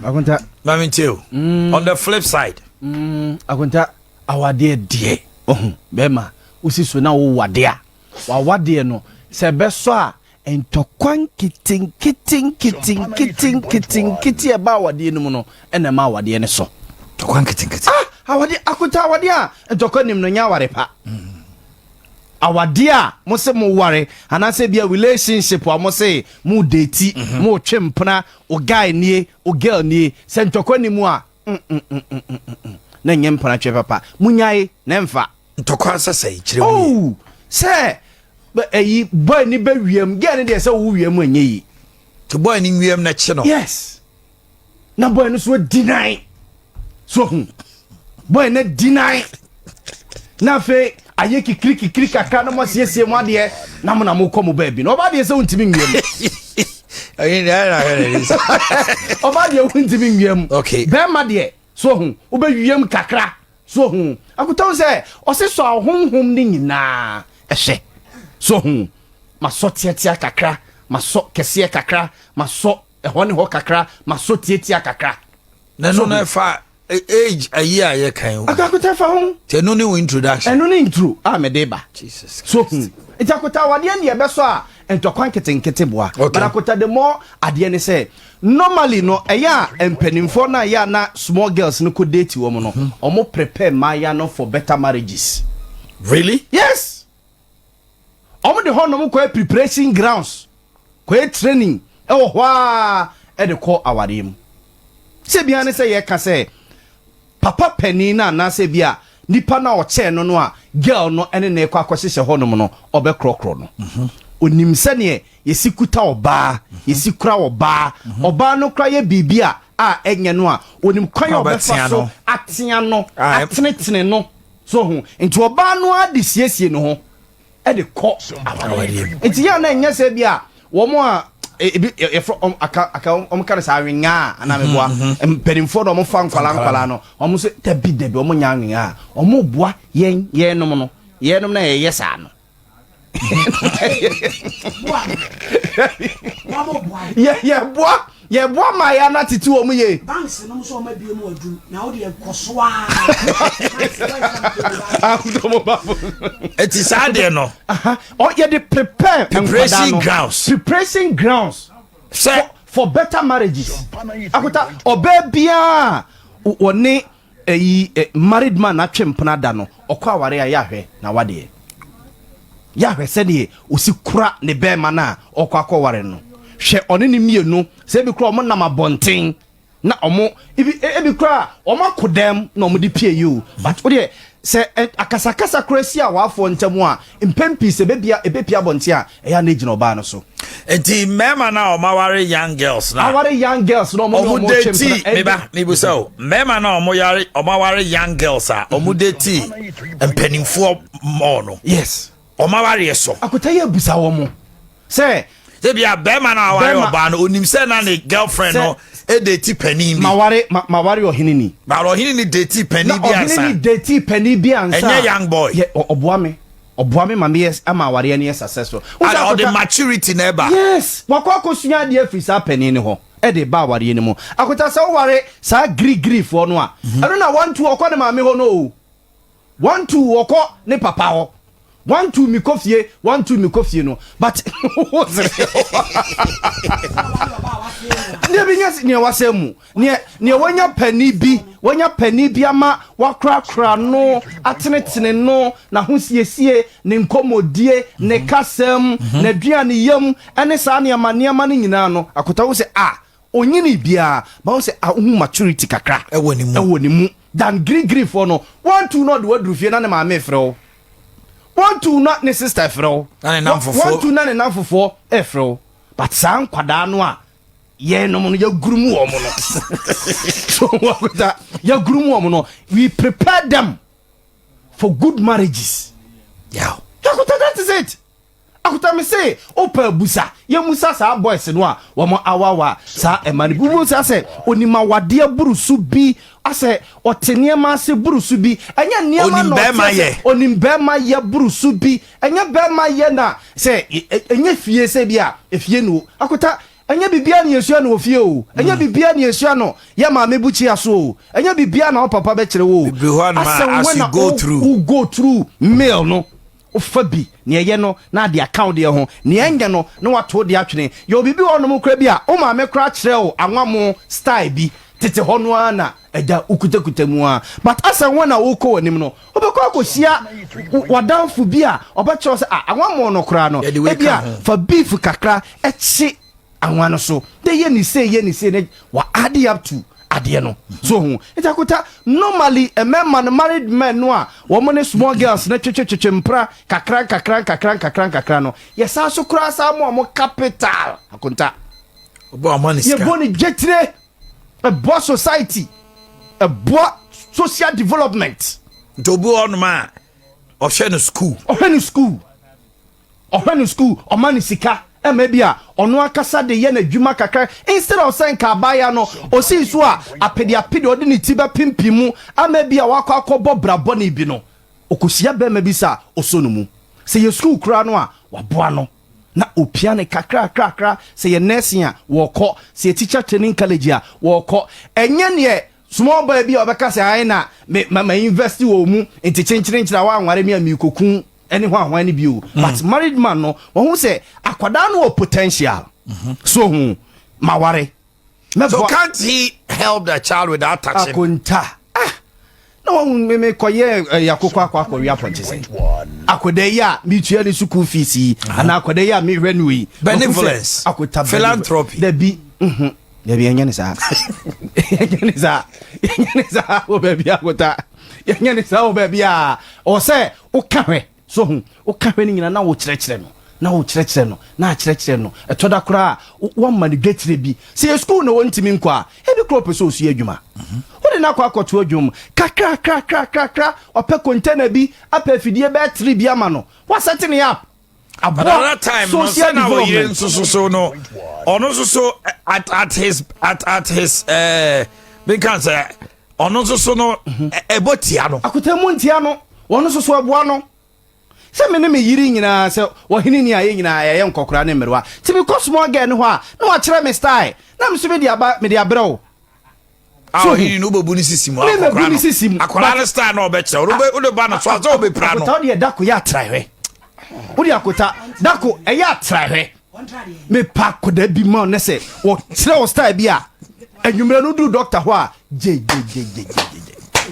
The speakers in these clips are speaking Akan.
Akonta. Mami ntie o. On the flip side. Akonta, awadeɛ deɛ, ɔho bɛrima wosi so na wowɔ a, wawadeɛ no sɛ ɛbɛsɔ a, ntɔkwa nketenkete nketenkete ɛba awadeɛ no mu no ɛna ɛma awadeɛ no sɔ. Ntɔkwa nketenkete. Ah, awadeɛ, Akonta, awadeɛ a ntɔkwa nim no nyɛ aware pa. Awadeɛ a mo se mo ware anaasɛ bia relationship a mo se mo date, mo twe mpena, o guy nie, o girl nie, sɛ ntɔkwa nim a, na nyɛ mpena twe papa. Munyae na ɛmfa. Ntɔkwa sɛsɛ kyerɛ mu yie. Oh, sɛ ɛyi boy ni bɛ wiem, girl ni deɛ, sɛ wo wiem ɛnyɛ yi. Te boy ni nwiem n'akyi no. Yes, na boy no so deny so hu boy no deny na afei ayɛ kikiri kikiri kakra na mo asiesie mo adeɛ na mo na mo kɔ mo baabi na ɔba deɛ sɛ wontumi nwia mu. Ɛyi ni ayɛ na ahwɛ n'ani sa. Ɔba deɛ wontumi nwia mu. Bɛrima deɛ so hu wobɛwia mu kakra so hu akotɔn sɛ ɔse sɔ ahonhom ne nyinaa ɛhyɛ so hu masɔ teatea kakra, masɔ kɛseɛ kakra, masɔ ɛhɔ ne hɔ kakra, masɔ tietia kakra. Na ɛno na ɛfa age ayi a yɛ kan o. Akota, fa ho. Te ɛno ne wo introduction. Ɛno ne intro a mede ba. Jesus. So hu nti Akota, awadeɛ ne ɛbɛsɔ a, ntɔkwa nketenkete boa. But Akota, the more adeɛ ne sɛ normally no, ɛyɛ a mpanimfoɔ no a ɛyɛ a na small girls no kɔ date wɔn no, ɔmo prepare mmaayea no for better marriages. Really? Yes, ɔmo de hɔ nom kɔyɛ preparation grounds, kɔyɛ training ɛwɔ hɔ a ɛde kɔ awareɛ mu. Sɛ bia ne sɛ yɛka sɛ papa panin no anaasɛ bi a nipa no a ɔkyɛɛ no a girl no ɛne ne kɔ akɔhyehyɛ hɔnom no, ɔbɛkorɔkorɔ no, onim sɛneɛ yɛsi kuta ɔbaa, yɛsi kura ɔbaa, ɔbaa no kora yɛ biribi a ɛnyɛ no a, onim kwan a ɔbɛfa ɔbɛtea so no. atea no, Ah, atenetene no so ho. Nti ɔbaa no ade siesie ne ho ɛde kɔ awareɛ. Nti yɛn a na ɛnyɛ sɛ bi a wɔn a ebi yɛfrɛ ɔm aka ɔm ka no sɛ awengaa anaa meboa, mpanimfoɔ na ɔmo fa nkwalaa no, ɔmo nso dabi dabi, ɔmo nya awengaa, ɔmo boa yɛn yɛnom no, yɛnom na yɛyɛ saa no, yɛ yɛboa yɛboa maa yɛ ana tete wɔn yie. Banks nom sɛ ɔma bie mu adum na wode ɛkɔ so a. Eti saa deɛ no. Ɔ yɛde prepare preparation nkwadaa no. Grounds. Preparation grounds sɛ for better marriages. Akota, ɔbaa biara wɔne ɛyi married man atwe mpena da no, ɔkɔ aware a, yɛahwɛ na wadeɛ, yɛahwɛ sɛdeɛ osi kura ne bɛrima no a ɔkɔ akɔware no. Hwɛ, ɔne ne mmienu sɛ ebi kura ɔmo nam abɔnten na ɔmo ebi kura ɔmo akɔ dɛm na ɔmo de pie yi o, but o deɛ sɛ akasakasa kura si a waafoɔ ntam a, mpɛn pii sɛ ebepia ebepia abɔnten a, ɛyɛ a na egyina ɔbaa no so. Nti mmarima no a ɔmo aware young girls na aware young girls na ɔmo ne ɔmo ɔmo twe date mpena. Meba mebusa o, mmarima no a ɔmo yare, ɔmo aware young girls a ɔmo date mpanimfoɔ mɔɔ no, ɔmo awareɛ so. Akota, yɛ abusa wɔn mo sɛ ebi a bɛrima no a aware Bɛrima- ɔbaa no, onim sɛ na ne girlfriend no edate panin bi. Maware maware ɔhene ni. But ɔhene ni date panin na bi ɔhene ni ansa. date panin bi ansa. Ɛnyɛ young boy. Yɛ ɔboa me, ɔboa me ma me yɛ ama awareɛ no yɛ successful. Wo sɛ Ada ɔde Akota- maturity na ɛba. Yes, wakɔ akɔsua adeɛ afiri saa panin no hɔ ɛde ba awareɛ no mu. Akota, sɛ woware saa girigirifoɔ no a, ɛno na 1 2 ɔkɔ ne maame hɔ no o, 1 2 ɔkɔ ne papa hɔ, 1 2 mi kɔ fie, 1 2 mi kɔ fie no, but nea bi nya nea wasɛ mu nea wanya panin bi, wanya panin bi ama wakorakora no, atenetene no, n'ahosiesie, ne nkɔmmɔdie, ne kasɛm, n'aduane yam, ɛne saa nneɛma no nyinaa no. Akota, wo sɛ a onyini biara ba wo sɛ a wohu maturity kakra ɛwɔ ne mu. Ɛwɔ ne mu dan girigirifoɔ no, 1 2 na ɔde waduru fie na ne maame frɛ wo, 1 2 na ne sister frɛ wo, Na ne namfofoɔ. 1 2 na ne namfofoɔ ɛfrɛ wo. But saa nkwadaa no a yɛnom no, yɛguru mu wɔ mo no so, wakota, yɛguru mu wɔ mo no, we prepare them for good marriages. Akota, that is it. Akota, me se wopɛ abusa, yɛmusa saa boys no a wɔn awawa saa ɛma no bi, wobusa sɛ onim awadeɛ buru so bi, asɛ ɔte nneɛma ase buru so bi, ɛnyɛ nneɛma Onim na ɔte bɛrima ase- yɛ. Onim bɛrima yɛ buru so bi, ɛnyɛ bɛrima yɛ na sɛ ɛnyɛ fie sɛ bi a efie no. Akota, Ɛnyɛ biribiara na yɛsua no wɔ fie o. Ɛnyɛ biribiara na yɛsua no yɛ maame bukyia so o. Ɛnyɛ biribiara na wo papa bɛkyerɛ wo o. Bebree hɔ anom a, Asɛ as when you na go wo through. wo go through mail no, wofa bi, nea ɛyɛ no na ade aka wo deɛ ho, nea ɛnyɛ no na wato wo deɛ atwene. Yɛwɔ biribi wɔ hɔnom koraa bi a, wo maame koraa kyerɛɛ wo anwammo style bi, tete hɔ no ara na agya wokutakuta mu ara. But asɛ when na wokɔ w'anim no, wobɛkɔ akɔhyia w'adamfo bi a ɔbɛkyerɛ wo sɛ, ah, anwammo no koraa no, Yɛde wei ka ebia ho. fa beef kakra kye anwa no so, de yɛ ne sei, yɛ ne sei, na wa add up to adeɛ no. So ho. Nti Akota, normally mmarima no, married men no a wɔn ne small girls no twetwetwetwe mpra kakra nkakra nkakra nkakra nkakra no, yɛsan so koraa san ma wɔn capital. Akonta. Ɔbɔ ama ne sika. Yɛbɔ ne dwetire. Ɛboa society. Ɛboa social development. Nti obi wɔ hɔnom a ɔhwɛ no school. Ɔhwɛ no school. Ɔhwɛ no school, ɔma no sika ɛma bi a ɔno ankasa de yɛ n'adwuma kakra instead of sɛ nka abaayewa no osii so a apedeapede ɔde ne ti bɛpempem mu ama bi a wakɔ akɔbɔ bra bɔne bi no, ɔkɔhyia bɛrima bi sɛ a ɔsɔ no mu. Sɛ yɛ school koraa no a, waboa no na ɔpia no kakrakrakra, sɛ yɛ nursing a, wɔkɔ, sɛ yɛ teacher training college a, wɔkɔ. Ɛnyɛ neɛ small boy bi a ɔbɛka sɛ ae na me ma ma invest wɔ mu nti kyenkyerenkyere a woanware me a merekɔku ɛne hwan hwan no bio. But married man no, wahu sɛ akwadaa no wɔ potential. So hu, maware. So Mɛboa. can't he help the child without touching? Akonta. Ah! Na wahu me me kɔyɛ ɛyɛ akokɔ akɔ akɔwe apɔnkye sɛ. Akwadaa yi a metua ne sukuu fees yi, anaa akwadaa yi a mehwɛ no yi. Wahu sɛ Benevolence. Akonta Philanthropy. Dabi. Dabi, ɛnyɛ ne saa. Ɛnyɛ ne saa. Ɛnyɛ ne saa wɔ baabi akota. Ɛnyɛ ne saa wɔ baabi a ɔwɔ sɛ woka hwɛ. So ho, woka hwɛ no nyinaa na wokyerɛkyerɛ no, na wokyerɛkyerɛ no, na akyerɛkyerɛ no. Ɛtɔ da koraa a, woama no dwetire bi. Sɛ yɛ sukuu na wɔntumi nkɔ a, ebi koraa ɔpɛ sɛ ɔsua adwuma. Wode no akɔ akɔto adwuma mu kakrakrakrakrakra, wapɛ container bi, apɛ afidie bɛyɛ three bi ama no, wasɛte ne up. But Aboa at that time, no, social sɛ na ɔyere development. nso so so no, ɔno nso so at his at his menka sɛ ɔno nso so no ɛbɔ tia no. Akota mu ntia no, wɔn nso so ɛboa no. Sɛ me ne me yere nyinaa sɛ ɔhene ni a yɛn nyinaa yɛyɛ nkɔkora ne mmerewa. Nti mekɔ small girl no hɔ a, na wakyerɛ me style. Na me nso mede aba mede abrɛ wo. A So ɔhene no wobɛbu ne sisi mu Me mɛbu akɔkora ne no. sisi mu. Akwadaa no style na ɔbɛkyerɛ wo. Wode ba no so a sɛ wobɛpira no. Akota wodeɛ dako yɛ atrahwɛ. Wode akota dako ɛyɛ atrahwɛ. Mepa akwadaa bi ma wo ne sɛ wɔkyerɛ wo style bi a anwummerɛ no duru doctor hɔ a gyegyegyegyegye.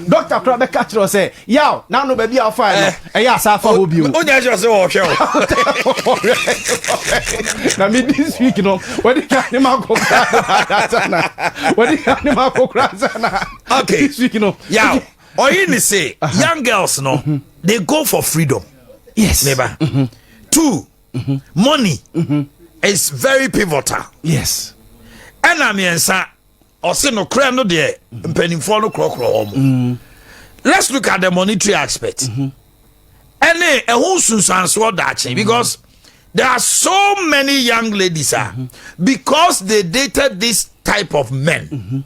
Doctor koraa bɛka kyerɛ wo sɛ yaw n'ano baabi a wofae no ɛyɛ asa afa hɔ bio. Wonya sure sɛ wɔhwɛ wo. Na me this week no wɔde ka ne ma akɔ koraa na wɔde ka ne ma akɔ koraa na. Okay. This week no. Yaw ɔyi ne se young girls no they go for freedom. Yes. Neba. Two, money is very pivotal. Yes. Ɛna mmiɛnsa ɔse nokorɛ no deɛ mpanimfoɔ no korɔkorɔ hɔ mo. Let's look at the monetary aspect. Ɛne ɛho nsunsuansoɔ daakye because there are so many young ladies ah, because they dated this type of men.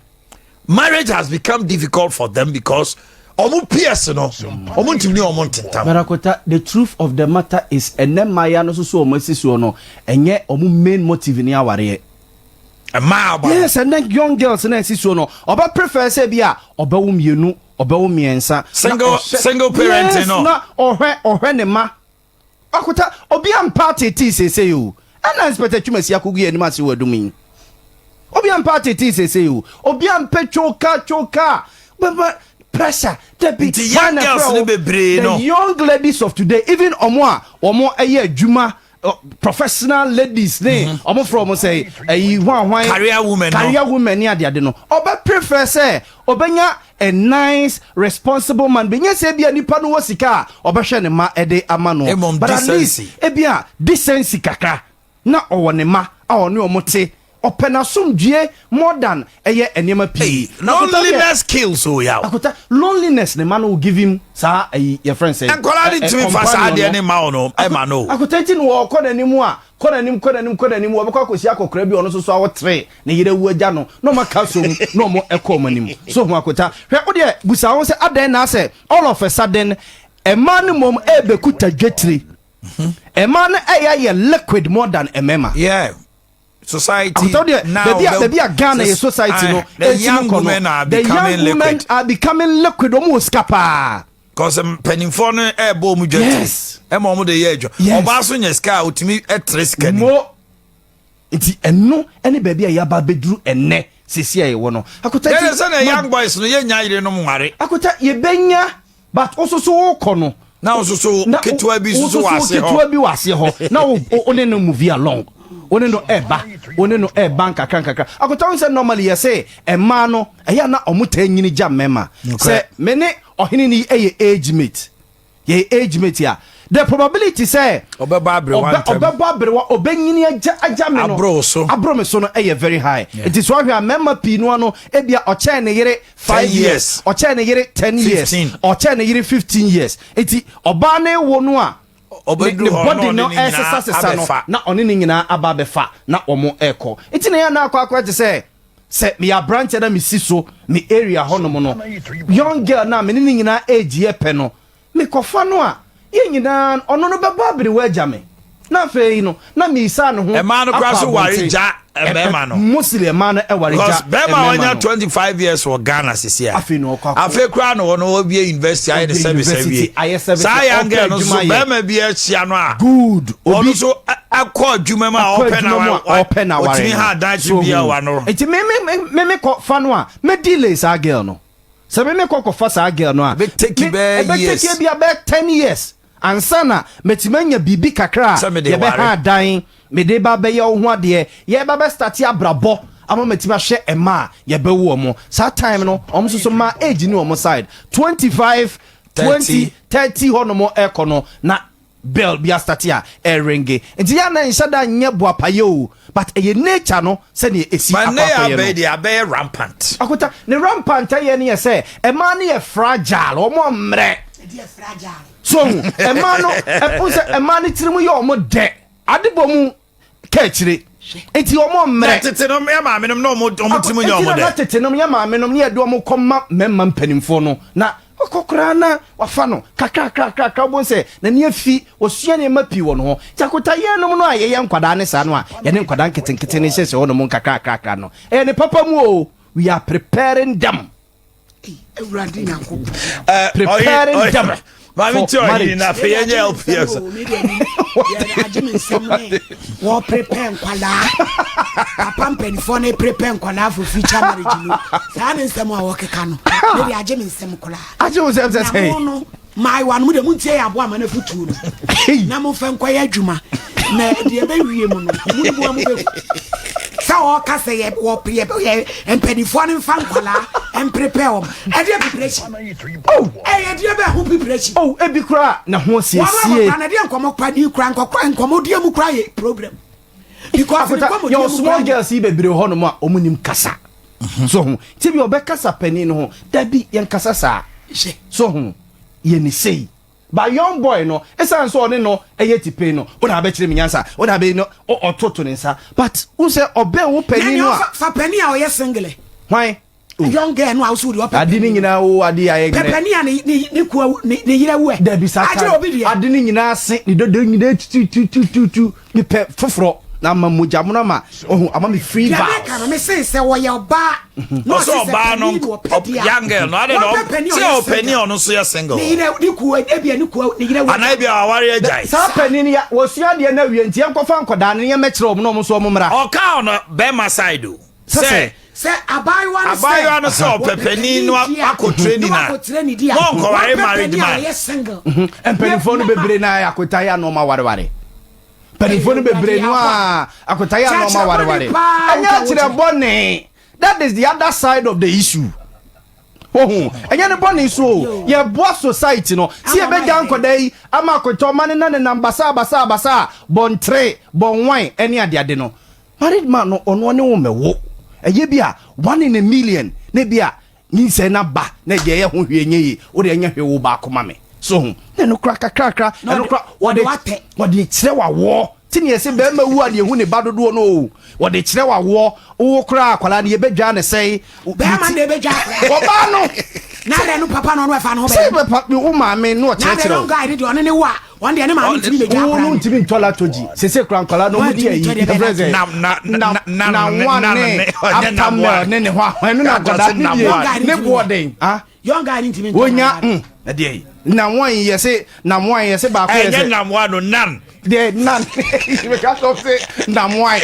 Marriage has become difficult for them because ɔmo peers no ɔmo ntumi ne ɔmo ntentam. Barakota, the truth of the matter is ɛnɛ mmayewa no nso so wɔn asi soɔ no ɛnyɛ wɔn main motive ne awareɛ. Mmaa aba no. Yes, ɛnɛ young girls na asi soɔ no ɔbɛ prefer sɛ bi a ɔbɛwo mmienu ɔbɛwo mmiɛnsa. Single single parenting yes, no. na ɔhwɛ ɔhwɛ ne ma. Akota obi ampa atetee seesei o. Ɛna Inspector Twumasi akogu yɛn anim ase wɔ adum yi. Obi ampa atetee seesei o. Obi ampɛ twoka twoka bɛba pressure dabi. Nti young girls no bebree no. The young ladies of today even ɔmo a ɔmo ɛyɛ adwuma professional ladies ne ɔmo frɛ ɔmo sɛ ɛyi hwan hwan career women no. Career women ne adeade no ɔbɛ prefer sɛ ɔbɛnya a nice responsible man bi nyɛ sɛ ebia nipa no wɔ sika a ɔbɛhwɛ ne ma ɛde ama no Emom but at least decency. ebia decency kakra na ɔwɔ ne ma a ɔne ɔmo te ɔpɛ n'asomdwie more than ɛyɛ nneɛma pii. Hey, loneliness kills o yaw. Akota loneliness ne ma no will give him saa ɛyi yɛ friend sɛ. Nkɔla ne ntumi fa saa adeɛ ne ma o no ɛma no. Akota nti na ɔkɔ n'anim a kɔ n'anim kɔ n'anim kɔ n'anim wɔbɛkɔ akɔsi akɔkora bi ɔno nso so awotere ne yere awu agya no na ɔma ka som na ɔmo ɛkɔ ɔmo anim so ho akota hwɛ wo deɛ busa ho sɛ adɛn na asɛ all of a sudden mmaa no mmom ɛbɛkuta dwetire mmaa no ɛyɛ yɛ liquid more than mmarima. Yeah. Society Akota deɛ now baabi a baabi a Ghana yɛ society no, the eti young kɔ no, women are the becoming young women liquid. are becoming liquid. Wɔn wɔ sika paa. Cause mpanimfoɔ no ɛɛbɔ ɔmo dwa. Ɛma ɔmo de yɛ adwa. Ɔbaa so nyɛ sika a otumi ɛtere sika ni. Mo nti ɛno ɛne baabi a yɛaba abɛduru ɛnɛ sisi a yɛwɔ no, Akota. Yɛn sɛ na young boys no yɛnya yerenom nware. Akota, yɛbɛnya, but wososo wokɔ no na wososo na ketewa bi soso wɔ ase hɔ. Ketewa bi wɔ aseɛ hɔ na wo ne no move along, wo ne no ɛba, wo ne no ɛba nkakra nkakra. Akota, wo sɛ normally yɛ sɛ mmaa no ɛyɛ a na ɔmo taa nyini gya mmarima. Sɛ me ne ɔhene ni ɛyɛ age mate, yɛyɛ age mate a, the probability sɛ ɔbɛba aberewa ntɛm. Ɔbɛbɔ aberewa, ɔbɛnyini agya me no. Aboro wo so. Aboro me so no ɛyɛ very high. Nti so ahwɛ a, mmarima pii no ano ebia ɔkyɛn ne yere 5 10 years, years. Ɔkyɛn ne yere 10 years, 15. ɔkyɛn ne yere 15 years. Nti ɔbaa ne wo no a ne ɔbɛduru ne hɔ body na no ɔne ne nyinaa ɛsesa sesa no abɛfa. Na ɔne ne nyinaa aba abɛfa na wɔn ɛkɔ. Nti na yɛn akɔ akɔ te sɛ meyɛ aberanteɛ na mesi so me area hɔnom no, young girl na me ne ne nyinaa age yɛ pɛ no, mekɔfa no a, yɛn nyinaa ɔno no bɛbɔ aberewa agya me na afei no na misa ne ho. Ɛmaa no koraa akɔ so ware abɔnten. gya mmarima no. Mostly ɛmaa no ɛware because gya bɛrima a mmarima wanya no. 25 years wɔ Ghana sisi a, Afei na ɔkɔ akɔ afei koraa na wɔn wɔbie university ayɛ ne Ɔbie service university, awie. ayɛ service, Saa young ɔpɛ girl no so adwuma yɛ. bɛrima bi ahyia no a, Good. ɔno nso akɔ adwuma mu a akɔ ɔpɛ na adwuma mu a ɔpɛ na aware ɔtumi no. ha adanse So bi a hu. wa no. Nti me kɔ fa no a, me delay saa girl no sɛ me kɔ kɔfa saa girl no a, Ɛbɛ take bɛyɛ ɛbɛ years. take bi a bɛyɛ 10 years ansa na mɛtumi anya biribi kakra a Sɛ mede yɛbɛha ware. adan, mede ba bɛyɛ wo ho adeɛ, yɛba bɛ start abrabɔ ama mɛtumi ahwɛ ɛma a yɛbɛwo ɔmo. Saa time no ɔmo nso so ma age ni ɔmo side 25, 20, 30 hɔ nom ɛkɔ no na bell bi astart a ɛringe. Nti yɛ anan nhyɛ da nyɛ boapayɛ o, but ɛyɛ nature no sɛdeɛ ɛsi Ma ne akɔ akɔyɛ abɛyɛ no. deɛ abɛyɛ rampant. Akota, ne rampant ɛyɛ ne yɛ sɛ ɛmaa no yɛ fragile, ɔmo mmerɛ. Ɛdeɛ fragile? So ɛmaa no ɛpo sɛ ɛmaa no tiri mu yɛ ɔmo dɛ ade bɔ mu ka akyire, nti ɔmo Na mmerɛ. tete no yɛ maame nom na ɔmo ti mu nyɛ Nti ɔmo na na dɛ. tete nom yɛ maame nom ne yɛde ɔmo kɔma mmarima mpanimfoɔ no na ɔkɔ koraa na wafa no kakrakrakrakra, wobɛhu sɛ n'ani afi, wɔsua nneɛma pii wɔ no ho. Nti Akota, yɛn nom no a yɛyɛ nkwadaa ne saa no a yɛne nkwadaa nketenkete ne hyɛhyɛ hɔ nom nkakrakrakra no, ɛyɛ ne papa mu o. We are preparing them. Awurade Nyankopɔn. Preparing them Maame for ti ɔyini marriage. na afei yɛnyɛ LPS. Agye me nsɛm ne wɔ prepare nkwalaa, papa mpanimfoɔ ne prepare nkwalaa for future marriage no. Saa ne nsɛm a wɔkeka no ne de agye me nsɛm koraa. Agye wo sɛm sɛ Na sɛ mo no maayewa no mo de montie yɛ aboa ma no afotuo no na momfa nkɔyɛ adwuma na deɛ ɛbɛwie mu no mo ne mu a mobɛhu sɛ wɔka sɛ yɛ wɔ yɛ yɛ mpanimfoɔ no mfa nkwalaa mprepare wɔn. Ɛdeɛ preparation? Oh. Ɛyɛ deɛ bɛ ho preparation? Oh, ebi koraa na ho wɔn a siesie. wɔkora na deɛ nkɔmɔ kora di kora nkɔkora nkɔmɔdie mu kora yɛ problem because ne Akota, nkɔmɔdie yɛwɔ mu small kora. girls yi bebree hɔ nom a ɔmo nim kasa so ho, nti bi ɔbɛkasa panin no ho dabi, yɛn kasa saa. Hyɛ. So ho yɛ ne sei ba young boy no, ɛsiane sɛ ɔne no ɛyɛ tipe no, wona abɛkyerɛ me nyansa, wona abɛyi no, ɔtoto ne nsa, but wo sɛ ɔbɛn wo panin no a. Fa panin a ɔyɛ single. Hwan? Young girl no a woso de ɔpɛ. Ade ne nyinaa wo ade ayɛ pɛ nyɛ. Panin a ne kuo ne yere wu ɛ. Dabi, saa agyere obi deɛ. Ade ne nyinaa se ne dodo nyinaa tututututu, mepɛ foforɔ na ama mogya mono ama ɔhu ama me free deɛ valve. Meka no me se sɛ wɔyɛ ɔbaa na ɔsɛ ɔse sɛ ɔbaa no panin na ɔpɛ deɛ a, young girl no ade na wɔpɛ panin a sɛ ɔyɛ ɔpanin a single. ɔno nso yɛ single. Ne yere ne kuo ebia ne kuo ne yere wu. Anaa ebi a aware agyae. Saa panin ya wɔsua adeɛ no awie, nti yɛnkɔfa nkɔdaa no yɛmmɛkyerɛ ɔmo na ɔmo nso ɔmo mmra. Ɔka ɔno bɛrima side o Sɛ sɛ sɛ abaayewa no sɛ abaayewa no sɛ ɔpɛ panin no deɛ a, akɔ training na a wakɔ training di a, na ɔnkɔware wɔpɛ married panin a man. ɔyɛ single. Mpanimfoɔ no bebree na ayɛ akota yɛ anɔɔma wareware. Mpanimfoɔ no bebree no a akota yɛ anɔɔma wareware. Ɛnyɛ akyerɛ bɔne, that is the other side of the issue. Ohun ɛnyɛ ne bɔne so o, yɛboa society no si yɛbɛgya nkɔda yi ama akota ɔma ne na nenam basaa basaa basaa, bɔntere bɔnwan ɛne adeade no. Married man no, ɔno ɔne wo mɛwo, ɛyɛ bi a one in a million na bi a nyinsɛn na ba na deɛ ɛyɛ ho hwee nyɛ yie, wode ɛnyɛ hwee wo baako ma me so ho na ɛno kora kakrakra Na ɛno ɔde- kora wɔde ɔde watɛ. wɔde kyerɛ wawoɔ ti ne yɛsɛ bɛrima wu a deɛ ehu ne ba dodoɔ no o, wɔde kyerɛ wawoɔ wo koraa akwadaa no yɛbɛdwa ne sɛn. Bɛrima na ebɛdwa akwadaa. Ɔbaa no. Na dɛ no papa na ɔno ɛfa ne ho Sɛ bɛyɛ. bɛpa wo maame no Na dɛ ɔkyerɛkyerɛ young wo. guy ne deɛ, ɔne ne wo a, ɔno deɛ ne maame ntumi bɛgya Wo akora no no. ntumi ntɔ latogy sese kura nkɔla no ɔmo di ayi Wɔntumi ntɔ deɛ ɛfrɛ sɛ Na na one na ne ɔnyɛ nam Aptamil one. ne ne hɔ a ɛno na Ka nkɔla kyerɛ ne nam die one. ne boɔden ah. Young guy ne ntumi ntɔ Wonya nam. Ɛdeɛ yi nam one yɛ se nam one yɛ se baako yɛ Ɛnyɛ sɛ nam one no, nan. Deɛ nan meka sɔ se nam one.